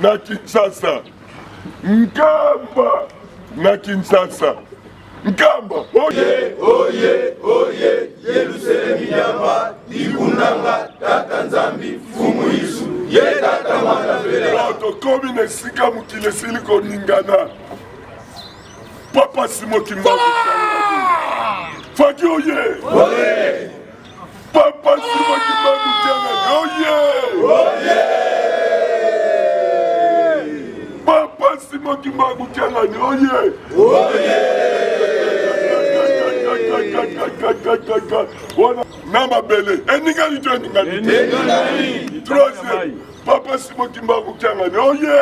na Kinshasa. Nkamba na Kinshasa. Nkamba oye oye oye Yelusalemi yamba likundanga tata Nzambi fumu Yesu ye tata mwana pele. Tokomi na esika mokili esili koningana. Papa Simon Kimbangu Faki oye oye Papa Simon Kimbangu Kiangani oye oye Papa Simon Kimbangu Kiangani oye oye wana na mabele eningani to eningani te troisième Papa Simon Kimbangu Kiangani oye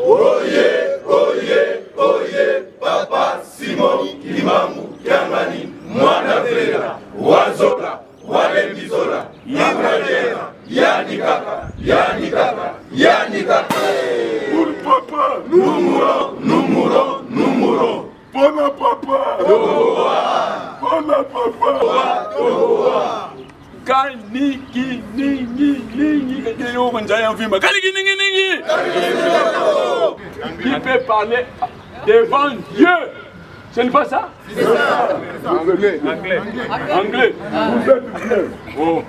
oye oye oye Papa Simon Kimbangu Kiangani mwana vela wazola walembizola yibradena yani kaka yani kaka yani kaka pour papa nous mourons nous mourons nous mourons Pona papa Toboa Pona papa Toboa Kaniki ningi ningi ningi Qui peut parler devant Dieu? Ce n'est pas ça? Anglais. Anglais. Anglais. Vous êtes bien. Oh.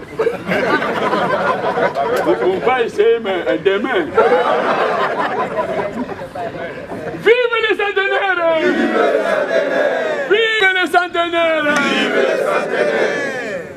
On va essayer mais demain. Vive les centenaires! Vive les centenaires! Vive les centenaires! Vive les centenaires!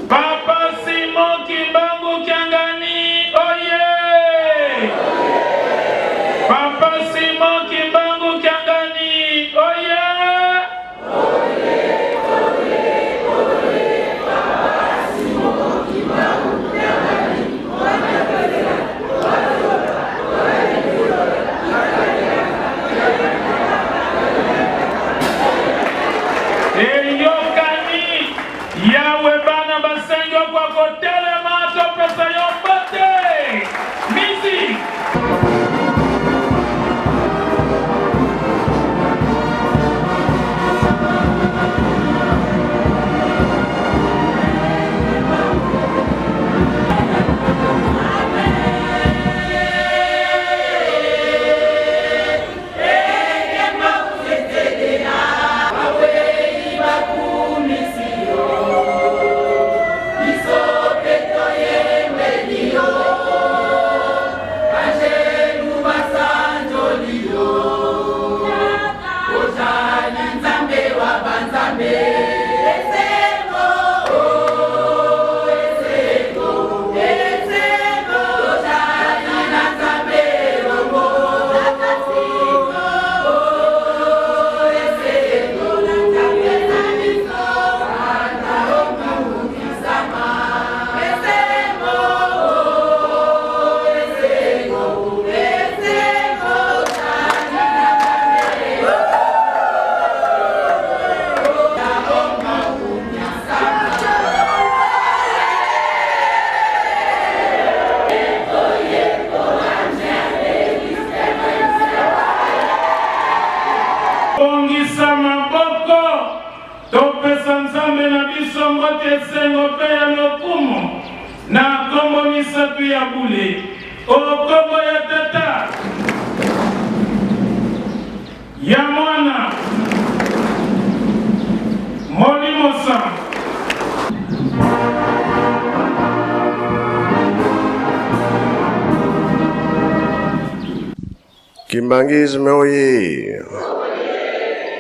Papa Simon Kimbangu Kiangani oye! Papa Simon Kimbangu Kiangani oye! Eyokani Yawe bana basengi okwa kotelema topesa yo mbote musique. Bongisa maboko, topesa Nzambe na biso mbote, esengo mpe ya lokumu na nkombo misatu ya bule, o nkombo ya Tata. Ya Mwana, Molimo Santu. Kimbanguisme oye!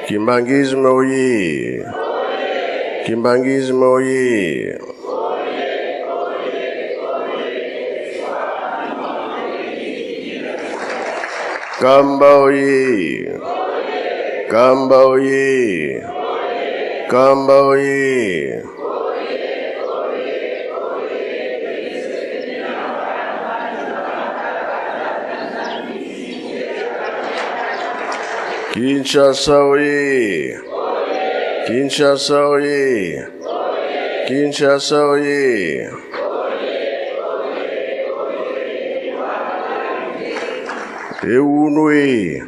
Kimbanguisme oye! Kimbanguisme oye! Kamba oye! Kamba oye! Kamba oye! Kinshasa oye! Kinshasa oye! Kinshasa oye! Ewuno e!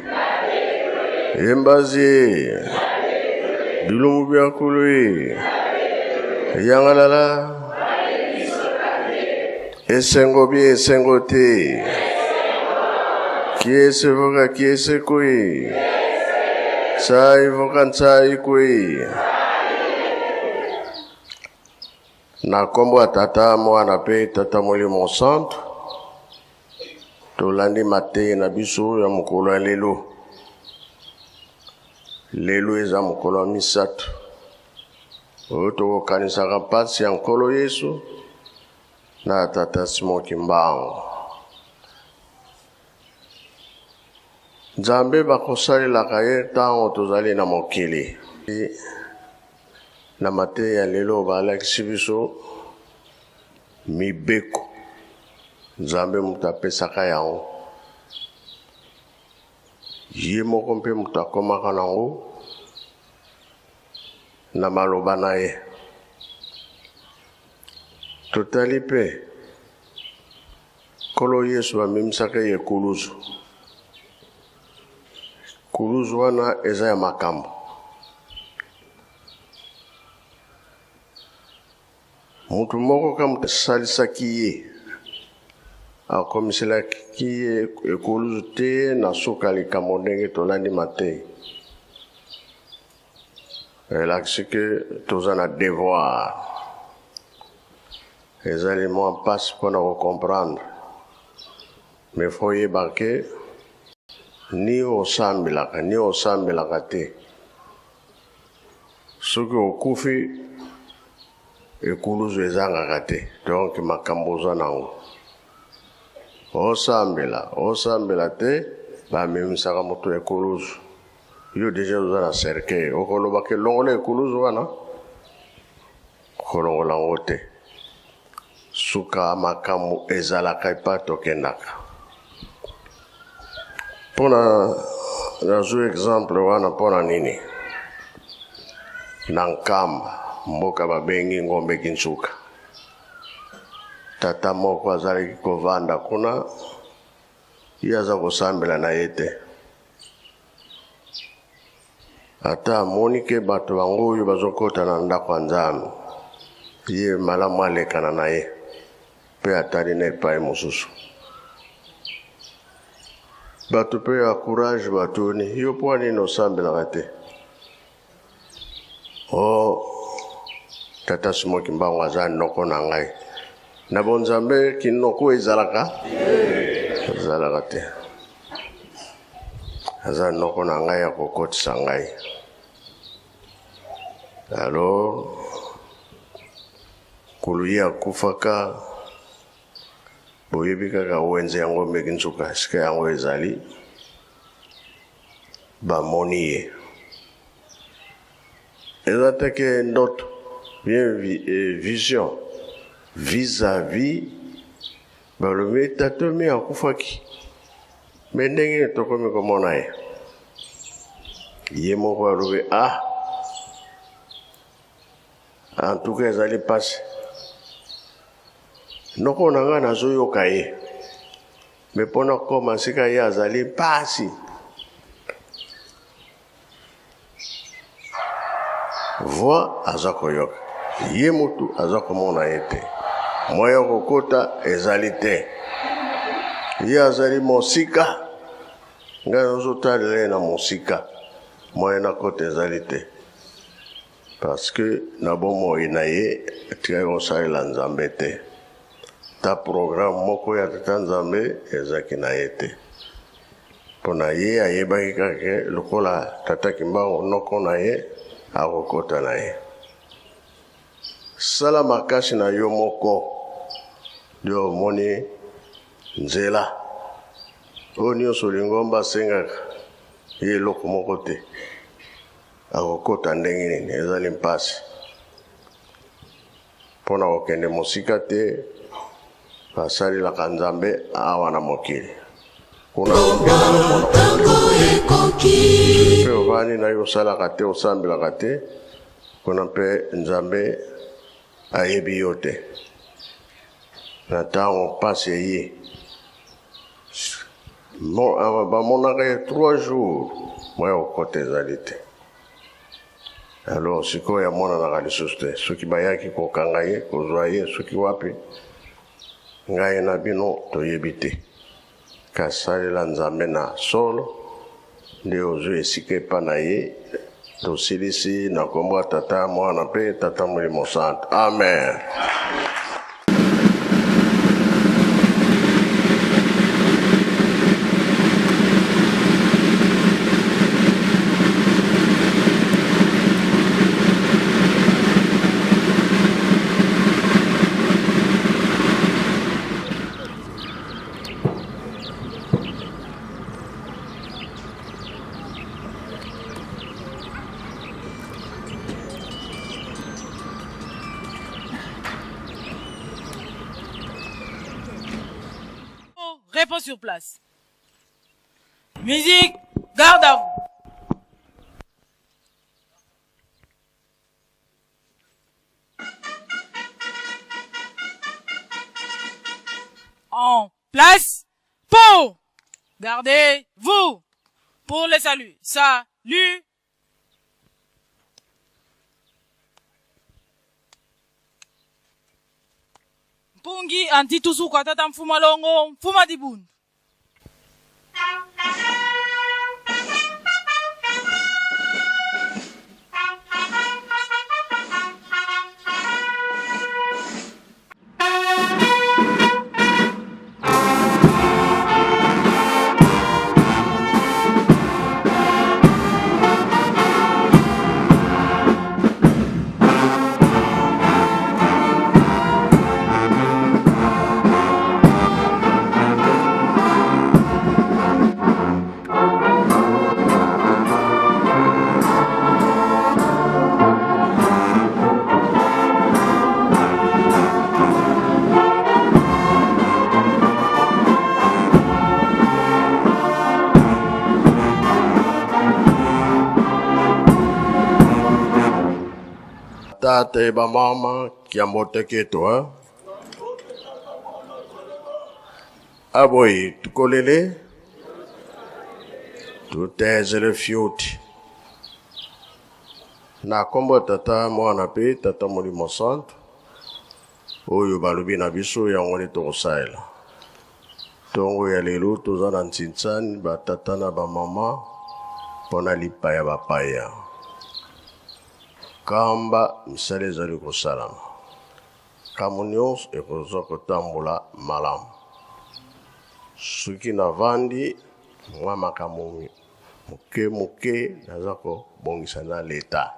Embazi e! Bilumbu bia kulu e! Yangalala! Esengo bie esengo te! Kiese voka kiese kue! Tsai voka ntsai kue! Na nkombo ya Tata, Mwana mpe Tata Molimo Santu, tolandi mateyi na biso ya mokolo ya lelo. Lelo eza mokolo ya misato oyo tokokanisaka mpasi ya Nkolo Yesu na Tata Simon Kimbangu. Nzambe bakosalelaka ye ntango tozali na mokili. Na mateya ya lelo balakisi biso mibeko Nzambe moto apesaka yango, ye moko mpe moto akomaka nango na maloba na ye. Totali mpe Nkolo Yesu amemisaka ye ekuluzu. Kuluzu wana eza ya makambo. Moto moko ka moto asalisaki ye, akomiselaki ye ekuluzu te na suka likambo ndenge tolandi mateyi. Elakisi ke toza na devoir. Ezali mwa mpasi mpo na ko comprendre mais faut oyeba ke ni osambelaka ni osambelaka te soki okufi ekuluzu ezangaka te donc makambo oza nango osambela osambela te bamemisaka moto ekuluzu yo deja oza na cercueil okoloba ke longola ekuluzu wana Kolongola yango te. Suka makambo ezalaka epai tokendaka. Mpo na nazwi exemple wana mpo na nini? Na Nkamba, mboka babengi Ngombe Kinsuka, tata moko azalaki kovanda kuna, ye aza kosambela na ye te. Ata amoni ke bato bango oyo bazokota na ndako ya Nzambe, ye malamu alekana na ye mpe atali na epai mosusu. Bato mpe ya courage batuni, yo mpo nini osambelaka te? O oh, tata Simon Kimbangu aza noko na ngai. Na bonzambe kinoko ezalaka? Ezalaka te. Aza noko na ngai ya kokotisa ngai. Alors kulu ye akufaka, boyebi kaka wenze yango mbeki nsuka esika yango ezali, bamoni ye. Eza te ke ndoto bien eh, vision vis-à-vis balobi tatomi akufaki me ndenge nini tokomi komona ye ye moko alobi ah en tout cas ezali mpasi noko na ngai nazoyoka ye me mpo nakoma esika ye azali mpasi Voix aza koyoka ye mutu aza komona ye te moyen ya kokota ezali te ye azali mosika ngai nazotalela ye na mosika. Moyen nakota ezali te. Parce que na bomoi na ye atikaki kosalela Nzambe te. Ta programme moko ya Tata Nzambe ezalaki na ye te. Mpo na ye ayebaki kaka ke lokola Tata Kimbangu noko na ye akokota na ye. Sala makasi na yo moko nde omoni nzela. Oyo nyonso lingomba asengaka ye eloko moko te. Akokota ndenge nini? Ezali mpasi. Mpo na kokende mosika te, basalelaka Nzambe awa na mokili. Kuna kokendaka mpo na kokoka. Mpe ovandi na yo osalaka te, osambelaka te, kuna mpe Nzambe ayebi yo te. Na ntango mpasi eye, bamonaka ye 3 jours, moya kokota ezali te. Alors sikoyo amonanaka lisusu te. Soki bayaki kokanga ye, kozwa ye soki wapi, ngai na bino toyebi te. Kasi salela Nzambe na solo, nde ozwi esika epa na ye. Tosilisi na kombo ya Tata, Mwana mpe Tata Molimo Santu. Amen. Réponse sur place. Musique, garde à vous. En place pour gardez-vous pour le salut. Salut. Mpungi antitusuka tata mfuma longo mfuma dibundu. Tata e bamama kiambote ketu hein? Aboyi tukolele tutezele fioti na nkombo ya Tata, Mwana mpe Tata Molimo Santu, oyo balobi na biso yango nde tokosalela. Ntongo ya lelo toza na ntsinsani batata na bamama mpo na lipa ya bapaya. Kamba misala ezali kosalama. Makambo nyonso ekozwa kotambola malamu. Soki navandi mwa makambo moke moke naza kobongisa na leta.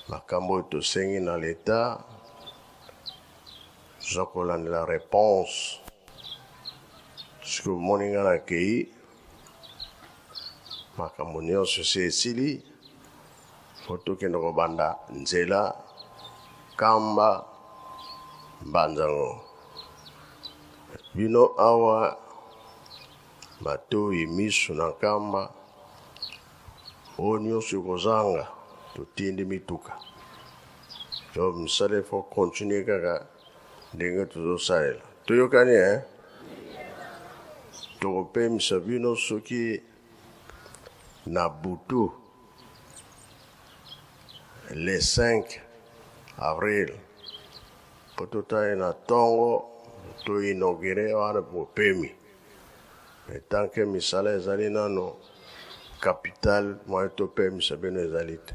Makambo oyo tosengi na leta, toza kolandela reponse. Soki omoni ngai nakei, makambo nyonso esi esili. Fo tokende kobanda nzela kamba mbanzango. Bino awa matoyi misu na nkamba oyo nyonso ekozanga totindi mituka. Donc misala il faut continuer kaka ndenge tozosalela. Toyokani eh? Tokopemisa bino soki na butu le 5 avril mpo totali na ntongo to inaugure wana bopemi mais tant que misala ezali nano. Capital moyen topemisa bino ezali te.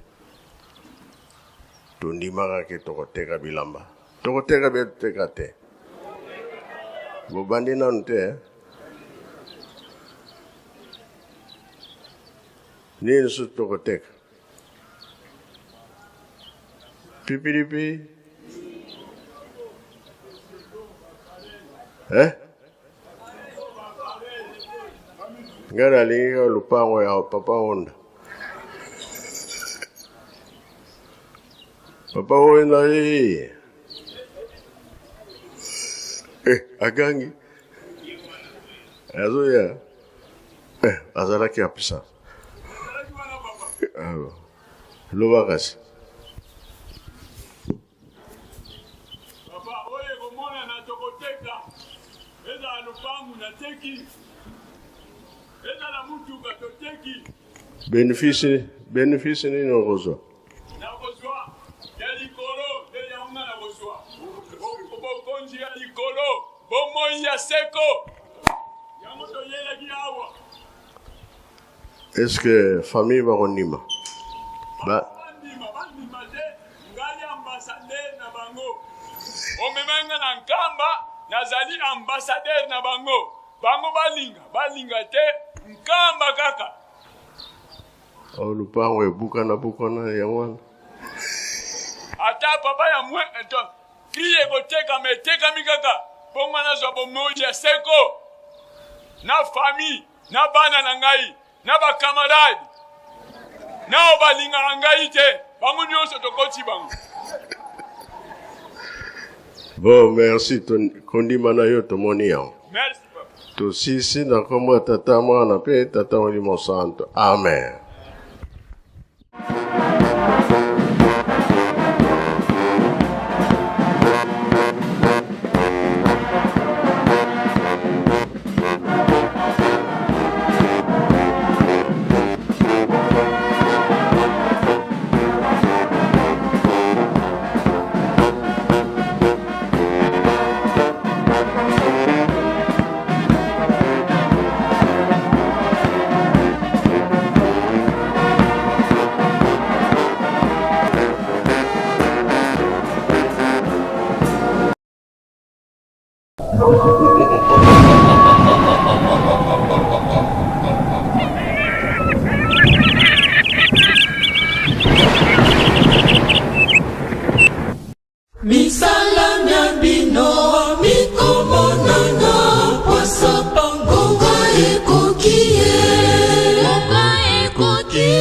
Tondimaka ke tokoteka bilamba. Tokoteka bie toteka te. Bobandi nanu te eh? Nini lisusu tokoteka? Pipilipi? Eh? Ngai nalingi kaka lupango ya papa Honda. Papa Honda eh. Eh, agangi. Azoya. Eh, azalaki apesa. Ah, loba kasi. Papa oyo ekomonana tokoteka ezala lopangu nateki ezala mutuka toteki. Benefice benefice nini okozwa? Nakozwa ya likolo nde yango nga nakozwa bokonzi ya likolo bomoi ya seko yango toyelaki awa. Est ce que famille bakondima? Ba bandima bandima te ngai ambassadeur na bango omemaki nga na nkamba nazali ambassadeur na bango bango balinga balinga te nkamba kaka Oh, lupango ebukana bukana yango wana ata papa ya mwe Kri ekotekama etekami kaka bongo nazwa bomoi ya seko na famille na bana na ngai na ba camarade na oyo balingaka ngai te bango nyonso tokoti bango. Bon, merci kondima na yo tomoni yango. Merci papa. Tosisi na nkombo ya Tata, Mwana mpe Tata Molimo Santo. Amen. Misala mya bino mikomonana pwasa ngonga ekoki ye ngonga ekoki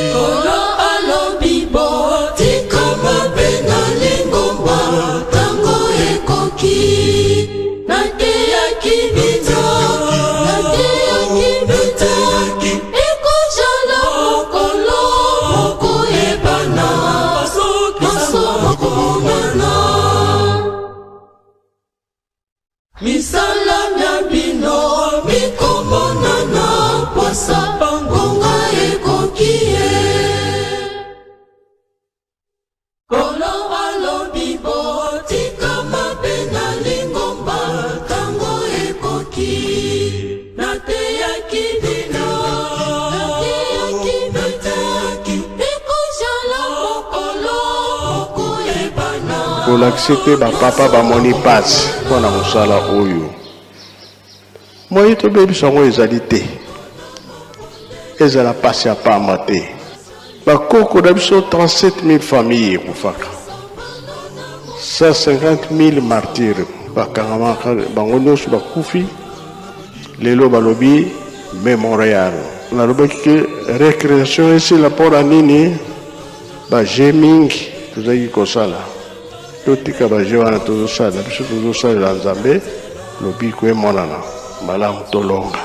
Nkolo alobi bo tika mabe na lingomba tango ekoki nateyaki bino nateyaki bino ekozala mokolo mokoyebana maso mokomonana misala mya bino mikomonana pwasa ngonga ekoki ye Nkolo alobi botika mabe na lingomba tango ekoki nateyaki bino nateyaki bino ekozala mokolo mokoyebana Kolakisi te bapapa bamoni mpasi mpo na mosala oyo. Moye tobebisa yango ezali te. Ezala mpasi ya pamba te. Bakoko na biso 37000 famille ekufaka. 150000 martyrs bakangamaka bango nyonso bakufi. Lelo balobi memorial. Nalobaki ke recreation esila mpo na nini? Ba jeux mingi tozalaki kosala. Totika ba jeux wana tozosala, biso tozosalela Nzambe, lobiko emonana malamu tolonga.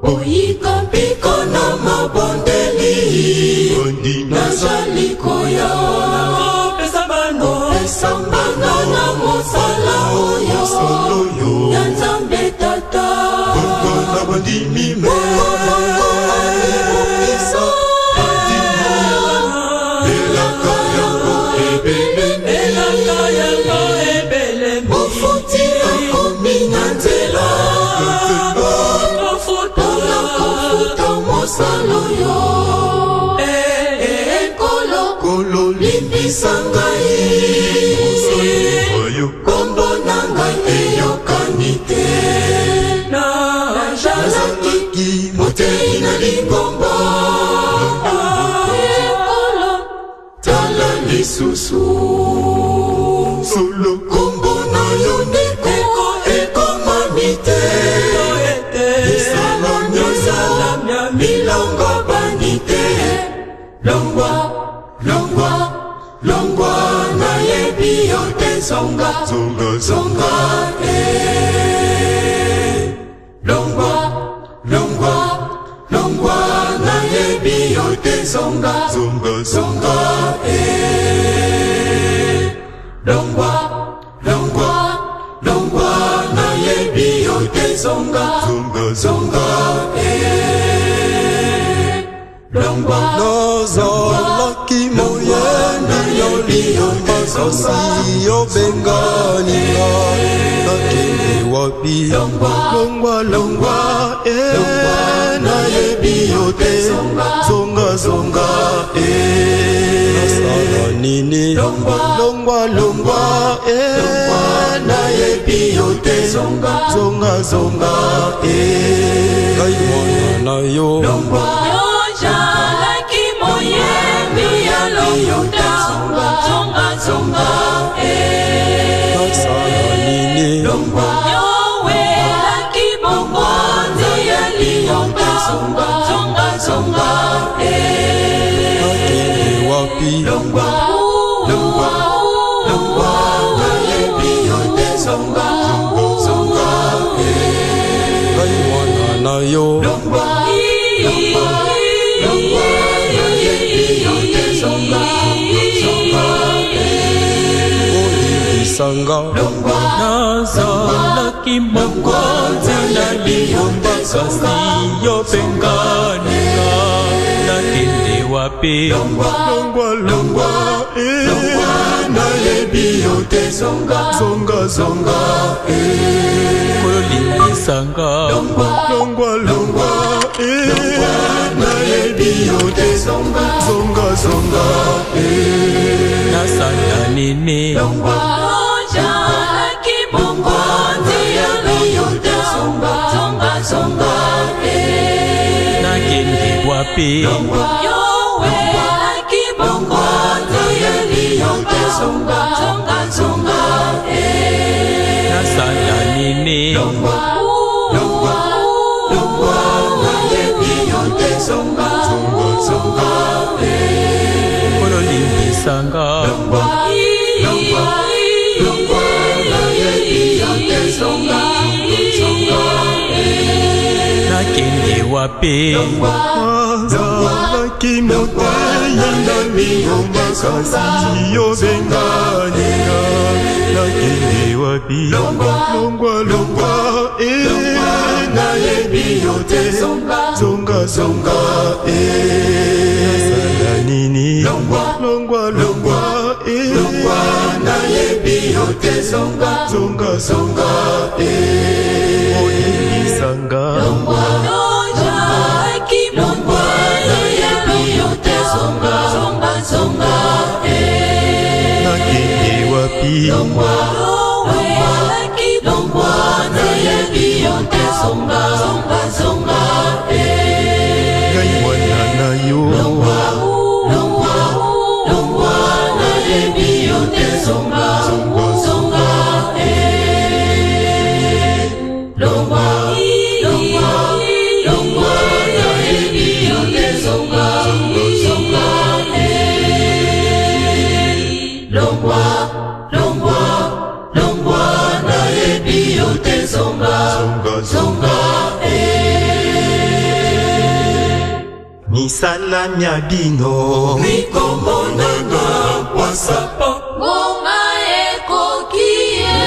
Boyika mpiko na mabondeli, nazali koya kopesa mbano na mosala oyo ya Nzambe Tata. Moko amibongisa Elaka yango ebelemi, mofuti akomi na nzela. Nkolo limbisa ngai, kombo na ngai eyokani te. Nazalaki motei na lingomba, Nkolo tala lisusu solo kombo na yo ndeko ekomami te. Misala nyonso milongo bani te. Longwa, longwa, longwa, nayebi yo te. Zonga, Zonga, zonga, eh. Longwa, longwa, longwa, nayebi yo te. Zonga, Zonga, zonga, eh. Longwa, longwa, longwa, nayebi yo te. Zonga, Zonga, zonga, eh. Longwa, Nazalaki moyembi yo makasi, obengani nga, nakende wapi? Longwa, longwa, e nayebi yo te. Zonga, zonga, e nasala nini? Longwa, longwa, e nayebi yo te. Zonga, zonga, zonga, e ngai mwana na yo. Yozalaki moyembi ya lokuta, zonga, zonga, eh. Nasala nini? Yowelaki bokonzi ya liyonga, zonga, zonga, eh. Nakende wapi? Longwa, longwa, longwa, nayebi yo te. Zonga, zonga, Ngai mwana na yo. Longwa, longwa, longwa, nayebi yo te. Zonga, zonga, Olimbisanga. Longwa, Nazalaki mokonzi na lingomba, kasi obengani nga, nakende wapi? Longwa, Longwa, longwa, longwa, nayebi yo te. Zonga, Zonga, zonga, Kolimbisanga. Longwa, Longwa, longwa, longwa, nayebi yo te. Zonga, Zonga, zonga, Nasala nini? Longwa, Yozalaki mokonzi ya lokuta, zonga, zonga, eh. Nakende wapi? Yowelaki bokonzi ya liyonga, zonga, zonga, eh. Nasala nini? Longwa, longwa, longwa, nayebi yo te. Zonga, zonga, Kolimbisanga. Longwa, longwa, longwa, nayebi yo te. Zonga, zonga, Nakende wapi? Nazalaki motei na lingomba, kasi obengani nga, nakende wapi? Longwa, Longwa, longwa, e nayebi yo te. Zonga, zonga, zonga, e nasala nini? Longwa, Longwa, longwa, e longwa, nayebi yo te. Zonga, zonga, zonga, Olimbisanga. Yozalaki mokonzi ya lokuta, zonga, zonga, eh. Nakende wapi? Yowelaki bokonzi ya liyonga, zonga, zonga, zonga, eh. Ngai mwana na yo. Longwa, longwa, nayebi yo te. Zonga, zonga, eh. Longwa, longwa, longwa, nayebi yo te. Zonga, zonga, eh. Longwa, longwa, longwa, nayebi yo te. Zonga, zonga, eh. Misala mia bino Mikomonana pwasa. Ngonga ekoki ye.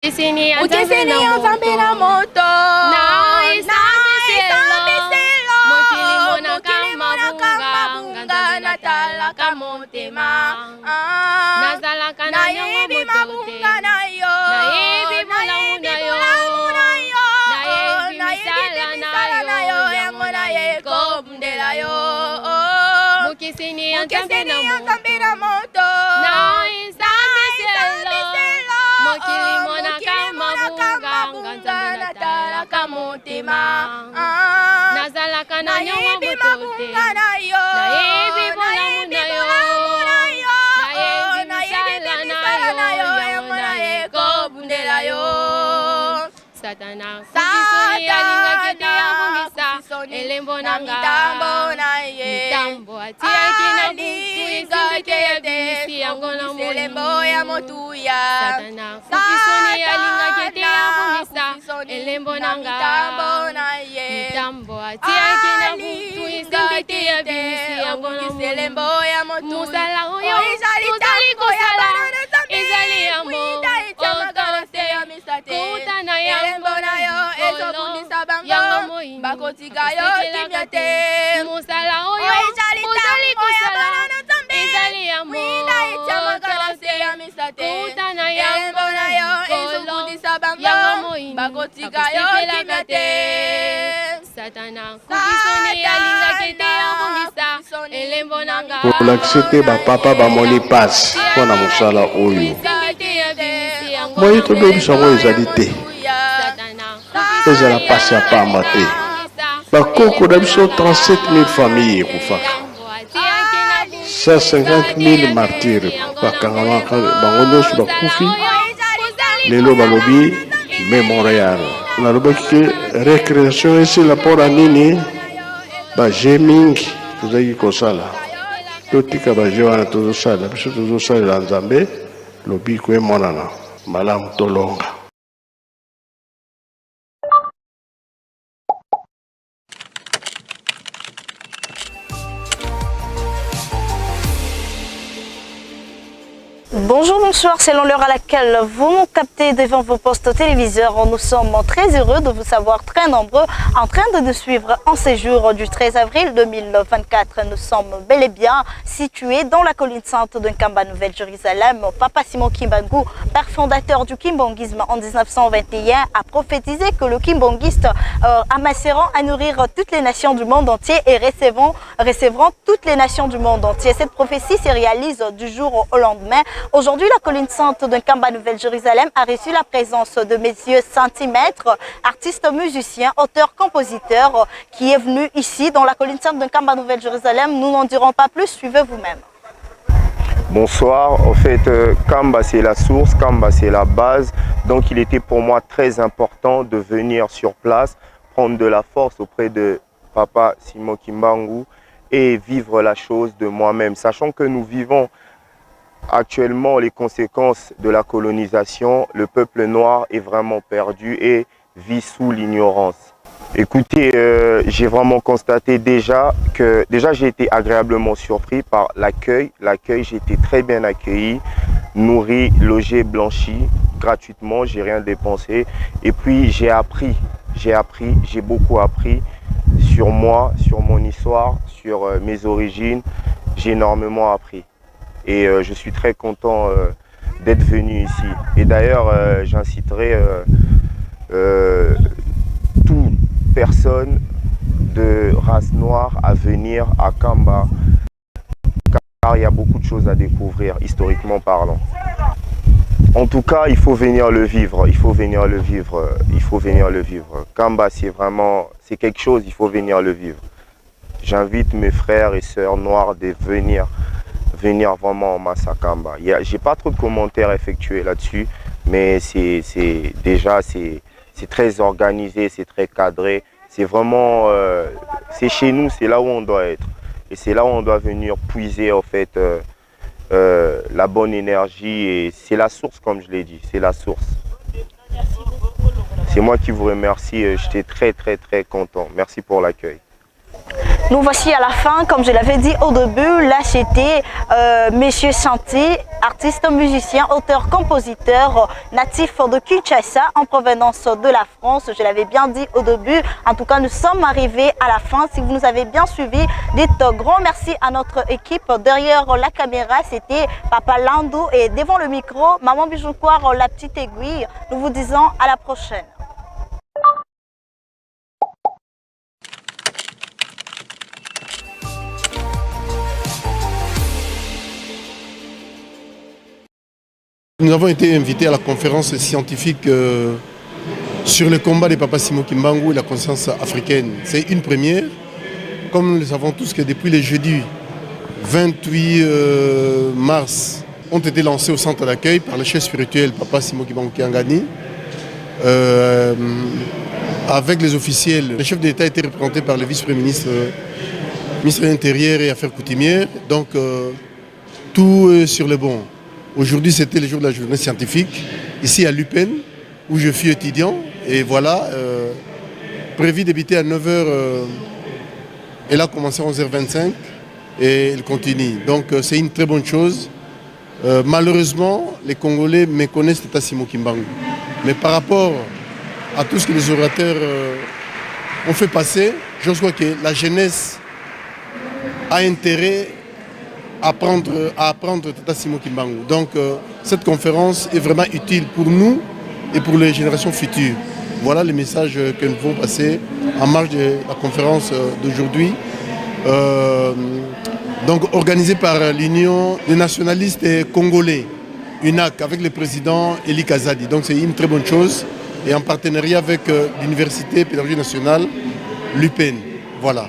Mokeseni ya Nzambe na moto na esambiselo, mokili monaka mabunga, natalaka motema, nayebi mabunga na yo, nayebi bolamu na yo, nayebi mpe misala na yo, yango naye kobundela yo. Mokeseni ya Nzambe na moto na esambiselo, mokili monaka mabunga, Nzambe natalaka motema, nazalaka na nayebi mabunga na yo, nayebi bolamu na yo, nayebi mpe misala na yo, yango naye kobundela yo. Satana alingaki te abungisa elembo na mitambo na ye, mitambo atiaki na butu esimbi te abimisi yango na elembo ya motuya. Satana kufisoni alingaki te abungisa elembo na nga mitambo na ye, mitambo atiaki na butu esimbi te abimisi yango na elembo ya motuya. Mosala oyo tozali kosala ezali ya kouta na yango na yo ezobundisa bango, bakotika yo kimia te. Mosala oyo ozali kosala ezali ya kouta na yango na yo ezobundisa bango, bakotika yo kimia te. Satana kufisoni alingaki te abungisa elembo na nga. Kolakisa ete bapapa bamoni mpasi mpo na mosala oyo. Moye tobebisa yango ezali te, ezala mpasi ya pamba te. Bakoko na biso 37 000 famille ekufaka, 150 000 martyrs bakangamaka, bango nyonso bakufi. Lelo balobi memorial. Nalobaki ke recréation esila mpo na nini? Baje mingi tozalaki kosala, totika baje wana tozosala. Biso tozosalela Nzambe, lobiko emonana malamu, tolonga. Bonjour, bonsoir, selon l'heure à laquelle vous nous captez devant vos postes téléviseurs, nous sommes très heureux de vous savoir très nombreux en train de nous suivre en ces jours du 13 avril 2024. Nous sommes bel et bien situés dans la colline sainte de Nkamba, Nouvelle-Jérusalem. Papa Simon Kimbangu, père fondateur du kimbanguisme en 1921, a prophétisé que le kimbanguiste amasseront à nourrir toutes les nations du monde entier et recevront toutes les nations du monde entier. Cette prophétie se réalise du jour au lendemain. Aujourd'hui, la colline sainte de Nkamba, Nouvelle-Jérusalem, a reçu la présence de messieurs Centimètres, artiste musicien, auteur, compositeur, qui est venu ici dans la colline sainte de Nkamba, Nouvelle-Jérusalem. Nous n'en dirons pas plus, suivez vous-même. Bonsoir, en fait, Kamba c'est la source, Kamba c'est la base, donc il était pour moi très important de venir sur place, prendre de la force auprès de Papa Simon Kimbangu et vivre la chose de moi-même, sachant que nous vivons actuellement les conséquences de la colonisation. Le peuple noir est vraiment perdu et vit sous l'ignorance. Écoutez, j'ai vraiment constaté déjà que j'ai été agréablement surpris par l'accueil. L'accueil, j'ai été très bien accueilli, nourri, logé, blanchi, gratuitement, j'ai rien dépensé. Et puis j'ai appris, j'ai beaucoup appris sur moi, sur mon histoire, sur mes origines. J'ai énormément appris. Et je suis très content d'être venu ici. Et d'ailleurs, j'inciterai toute personne de race noire à venir à Kamba, car il y a beaucoup de choses à découvrir, historiquement parlant. En tout cas, il faut venir le vivre, il faut venir le vivre, il faut venir le vivre. Kamba, c'est vraiment, c'est quelque chose, il faut venir le vivre. J'invite mes frères et sœurs noirs de venir vraiment en masse à Kamba. J'ai pas trop de commentaires effectués là-dessus, mais c'est très organisé, c'est très cadré. C'est vraiment, c'est chez nous, c'est là où on doit être. Et c'est là où on doit venir puiser en fait la bonne énergie. Et c'est la source, comme je l'ai dit, c'est la source. C'est moi qui vous remercie, j'étais très très très content. Merci pour l'accueil. Nous voici à la fin, comme je l'avais dit au début, là c'était euh, Monsieur Santi, artiste, musicien, auteur, compositeur, natif de Kinshasa en provenance de la France. Je l'avais bien dit au début. En tout cas, nous sommes arrivés à la fin. Si vous nous avez bien suivis, dites grand merci à notre équipe. Derrière la caméra, c'était Papa Landou et devant le micro, Maman Bijoukoir, la petite aiguille. Nous vous disons à la prochaine. Nous avons été invités à la conférence scientifique euh, sur le combat des Papa Simon Kimbangu et la conscience africaine. C'est une première. Comme nous le savons tous que depuis le jeudi 28 euh, mars ont été lancés au centre d'accueil par le chef spirituel Papa Simon Kimbangu Kiangani. Euh, avec les officiels, le chef d'État était représenté par le vice-premier ministre, ministre de l'Intérieur et Affaires coutumières. Donc, tout est sur le bon. Aujourd'hui, c'était le jour de la journée scientifique, ici à l'UPEN, où je suis étudiant. Et voilà, euh, prévu débuter à 9h, euh, elle a commencé à 11h25 et il continue. Donc euh, c'est une très bonne chose. Euh, malheureusement, les Congolais méconnaissent Tata Simon Kimbangu. Mais par rapport à tout ce que les orateurs euh, ont fait passer, je crois que la jeunesse a intérêt à apprendre, à apprendre Tata Simon Kimbangu. Donc euh, cette conférence est vraiment utile pour nous et pour les générations futures. Voilà les messages que nous pouvons passer en marge de la conférence euh, d'aujourd'hui. Euh, donc organisée par l'Union des nationalistes congolais, UNAC, avec le président Eli Kazadi. Donc c'est une très bonne chose et en partenariat avec euh, l'Université pédagogique nationale, l'UPEN. Voilà.